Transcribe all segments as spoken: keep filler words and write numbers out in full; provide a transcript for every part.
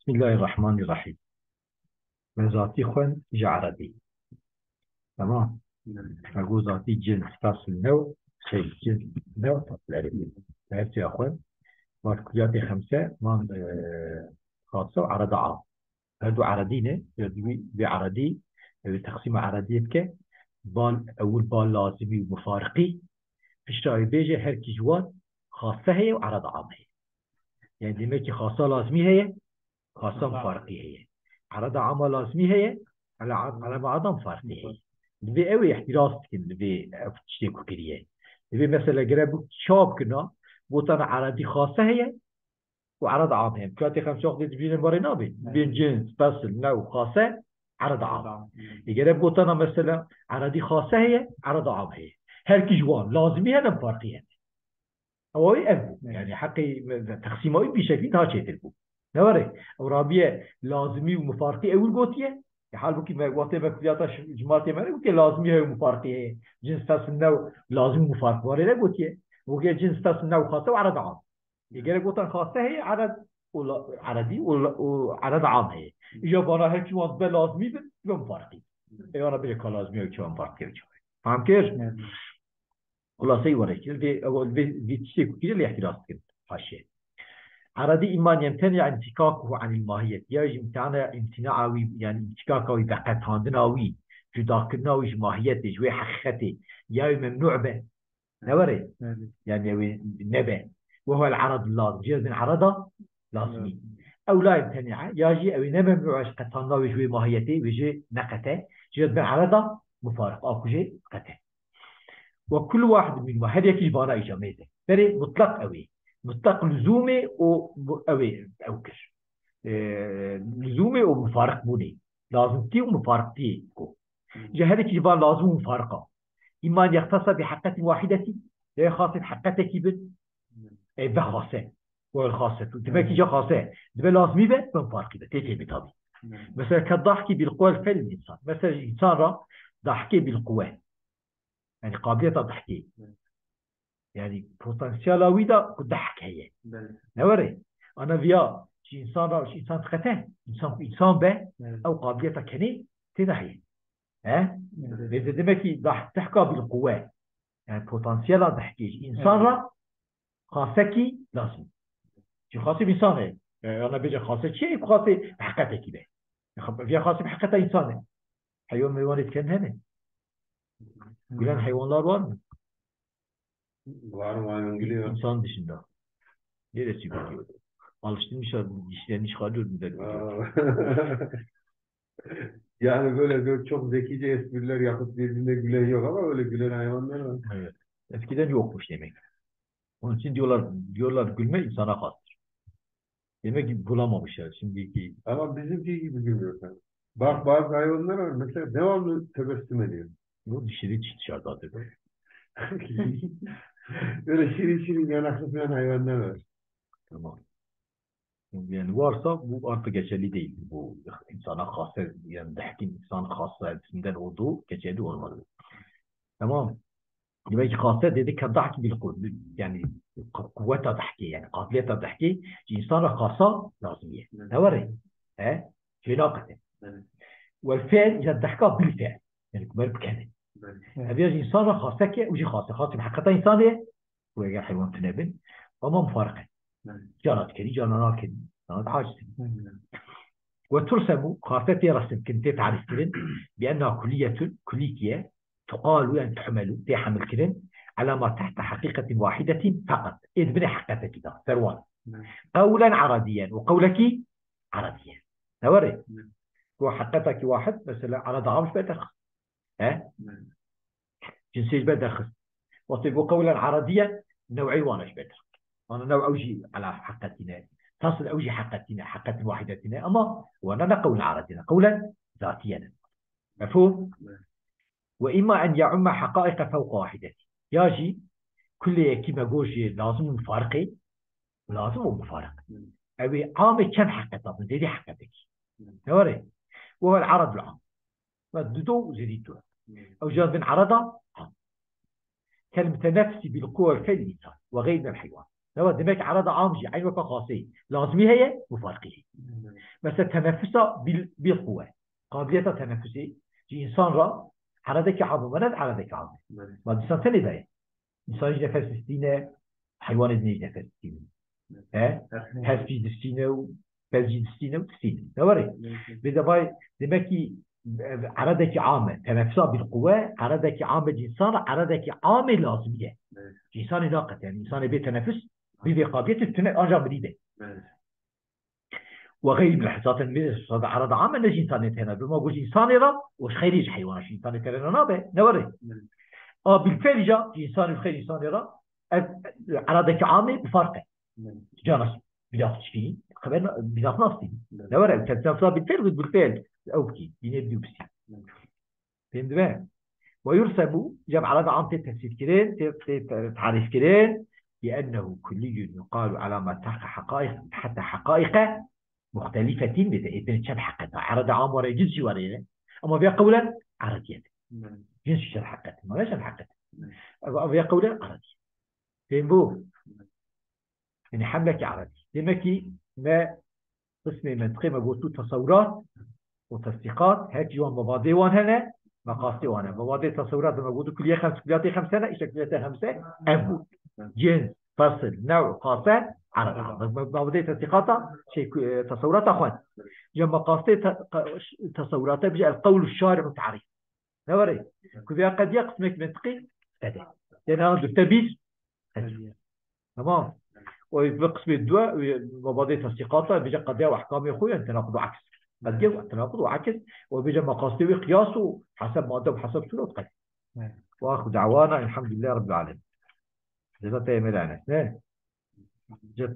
Bismillahirrahmanirrahim. Me zatî xwend ji erebî. Tamam. Me got zatî cins, fesl new, şey, cins new, fesl erebî. Her çiya xwend. Vat kuliyatê xemse, van, e, xasa û ereda am. Her du eredî ne, ya di wî, vê eredî, ew ê teqsîma erediyê bike. Bal, ewil bal lazimî û mufariqî. Pişta wê bêje her kî ji wan xase heye û ereda am heye. Yani demek ki xasa lazimî heye, xasa mufariqî heye. Ereda ama lazimî heye, ele-, ereda ama mufariqî heye. Divê ew ê ihtiras dikin, divê ev tiştê ku kiriye. Divê mesela gere bu çap kina, gotana eredî xase heye, û ereda am heye. Kuyatê xemse wextê dibînin barê nabê. Dibên cins, fesl, new, xase, ereda am. Ê gere gotana mesela eredî xase heye, ereda am heye. Her kî ji wan lazimî hene, mufariqî hene. Ew wî ev bû. Yani heqê me-, teqsîma wî bî şeklî daha çêtir bû. Ne were? Ew rabiye lazimî û mufariqî ewil gotiye. Ya halbukî me wextê me kuliyata ş-, cimatê me ne gotiye lazimî heye û mufariqî heye. Cins, fesl, new lazim û mufariq warê ne gotiye. Gotiye cins, fesl, new, xase û ereda am. Ê gere gotan xase heye, ered û la-, eredî û la-, û ereda am heye. Îja vana her kî wan dibe lazimî bin, dibe mufariqî. Ê wana bêje ka lazimî ew çi wan mufariqî ew çi. Fam kir? Xulaseyî were kir, vê, ew, vê, vê tiştê ku kiriye lê ihtiras dikin. Haşiye. Eredî îman yemteni'a intikakuhu anil mahiyet. Ya jî imtina-, imtina'a wî, yani intikaka wî, veqetandina wî, cudakirina wî ji mahiyetê, ji wê heqîqetê, ya wî memnû be. Ne were? Evet. Yani ew ê nebe. Ve huwel eredul lazim. Jê dibin ereda lazimî. Evet. Ew la yemteni'a, ya jî ew ê ne memnû e ji qetandina wê ji wê mahiyetê, wê jê neqete. Jê dibin ereda mufariq. A ku jê qete. Ve kullu wahid minhuma, her yekî ji vana îca mêze. Berê mutlaq ew ê. Mutlaq luzûmê û bu-, ew ê ew kir. Ee, luzûmê û mufariq bûnê. Lazimtî û mufariqtiyê ku. Hı. Ji her yekî ji van lazim û mufariqa. Îman yextasa bi heqetin wahidetin, ya xasê bi heqetekî bin. Hı. Ê ve xase. Wal xase tu. Demek ki Hı. ca xase. Dibe lazimî be, ben farkî be. Tê tê be tabi. Hı. Mesela ke dahki bil quwel fel insan. Mesela insan ra dahkê bil quwe. Yani qabiliyeta dehkê. Evet. Yani potansiyela wî de ku dehk heye. Belê. Ne were? Ana viya ji insan ra, ji insan diqete, insan ku insan be, Evet. ew qabiliyeta kenê tê de heye. He? Evet. Vê de demek ki dah-, dehka bil quwe. Yani potansiyela dehkê ji insan Evet. ra xasekî lazim. Ji xasî bi insan heye. Yani ana bêje xase çi ye? Xase heqetekî be. Viya xase bi heqeta insan e. Heywan meywanê diken hene. Gülen hayvanlar var mı? Var mı hayvan gülüyor? İnsan dışında. Neresi gülüyor? Alıştırmışlar, dişlerini çıkarıyor, millet gülüyor. Aa. Yani böyle, böyle çok zekice espriler yapıp birbirine gülen yok ama öyle gülen hayvanlar var. Evet. Eskiden yokmuş demek. Onun için diyorlar, diyorlar gülme insana hastır. Demek ki bulamamışlar şimdiki. Ama bizimki gibi gülmüyor tabii. Bak bazı hayvanlar var mesela devamlı tebessüm ediyor. Bu dişili dışarıdadır. Öyle şirin şirin yanaklı falan hayvanlar var. Tamam. Yani varsa bu artık geçerli değil. Bu insana hasta, yani dehkin insan hastasinden olduğu geçerli olmadı. Tamam. Demek ki hasta dedi ke dahki bil quwwe. Yani ku-, kuvveta dehkê, yani kabiliyeta dehkê, ji insan ra hasta lazim ye. Evet. Ne var? He? Felaket. Evet. Wal fi'l, ya dehka bil fi'l. Yani kumer bikene. Evet. Ev ya ji insan ra hasta ke, u jî hasta. Hasta bi heqeta insan ye. Û eger heywan tune bin, ama mufarqe. Evet. Cana dikerî, cana nakerî, cana daha işte. Evet. Ve tursemu, xaste tê resimkirin, tê tarîfkirin, bi enna kulliyetun, kullîkiye, tuqalu, yani tuhmelu, tê hemilkirin, ala ma tahta haqiqetin wahidetin feqat. Ê dibine heqetekî da, serwan. Evet. Qewlen aradiyen, û qewlekî aradiyen. Ne were? Evet. Bu heqetekî wahid, mesela, arada almış ve derxist. He? Evet. Cinsê ji ber derxist. Wextê got qewlen aradiye, new'ê wan ji ber derxist. Ana new ew jî ela heqetî ne. Tasl ew jî heqetî ne, heqetin wahidetî ne. Ama wana ne qewlen aradiye ne, qewlen zatiye ne. Mefhûm? Evet. Ve imma en ya'umme heqa'iqe fewqa wahidetî. Ya jî kulê yekî me got jî lazim û mufariqê, lazim û mufariq. Evet. Ew ê amê çend heqeta bin, zêdî heqetekî. Evet. Ne were? Ve huwel aradul am. Ve dido û zêdî tu. Ew jî bin arada am. Kel mutenefisi bil quwwe fel insan ve gayr minel heywan. Ewa demek ereda am jî eyn weka xasê lazimî heye û farqî heye. Mesela teneffusa bil, bil quwe. Qabiliyeta tenefusê ji însan re eredekî am e, ne eredekî am e. Belê. Ma dîsan tenê de ye. Însan jî nefes distîne, heywanê din jî nefes distîne. He? Hespî distîne û pez jî distîne û distîne. Ne were? Belê. Vê de vay, demek ki, e, eredekî am e. Teneffusa bil quwe, eredekî am e ji însan re, eredekî am e lazimî ye. Belê. Ji însanê naqete, yani însanê bê tenefus, bî vê qabiliyetê tune ancak mirî de. Belê. Ve xeyrî min hisatin vê sada ereda am e, ne ji însanê têne. Bi ma got ji însanê re, û ji xeyrî ji heywana, ji însanê têne nabe. Ne were? Belê. A bilfel jî, ji însanê û xeyrî însanê re, ev eredekî am e, bi farq e. Belê. Canas, bila xwe çikî, xeber na-, bila xwe nastî. Belê. Ne were, ev teneffusa bilfel, got bilfel, ew bikî, dînê bidî û bisî. Belê. Fêm dibe? Ve yursebu, cem ereda am tê tesîf kirin, tê, tê te-, tarîf kirin, لأنه كلي يقال على ما تحت حقائق، تحت حقائق مختلفة. Bê de êdin çend heqet. Ereda am were cins jî were. Ama vê qewlen erediyet. Belê. Cins çend heqet. Ma ne çend heqet. Belê. Ev, ev vê qewlen erediyet. Fêm bû? Yani hemlekî eredî. Demek ki me qismê mentiqê me gotu tesewurat û tesdîqat, her ji wan mebadê wan hene, meqasdê wan hene. Mebadê tesewurat me gotu kuliyê xems, kuliyatê xems hene, îşte kuliyatê xemse ev bû. Cins, fesil, new, qase, ereda. Me-, me-, mebadê tesdîqata, şey, ku-, e, tesewurata xwe. Ya meqasdê te-, qe-, tesewurata bije el qewl şari'u tarîf. Ne were? Ku vê qediya qismek mentiqî qede. Yani ana dürte bir, qediya. Tamam. O bi qismê dua, mabadê tesdîqata, bêje qediya û ehkamê xwe, yani tenaqud û aks. Qediya û tenaqud û aks, o bêje maqasdê wê qiyas û hesab madde û hesab sûre û qed. Evet. Ve axiru da'wana elhamdülillahi rabbil alemin. Ceza te emel Enes, ne? Ceza,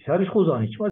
şerîş xozanî, çima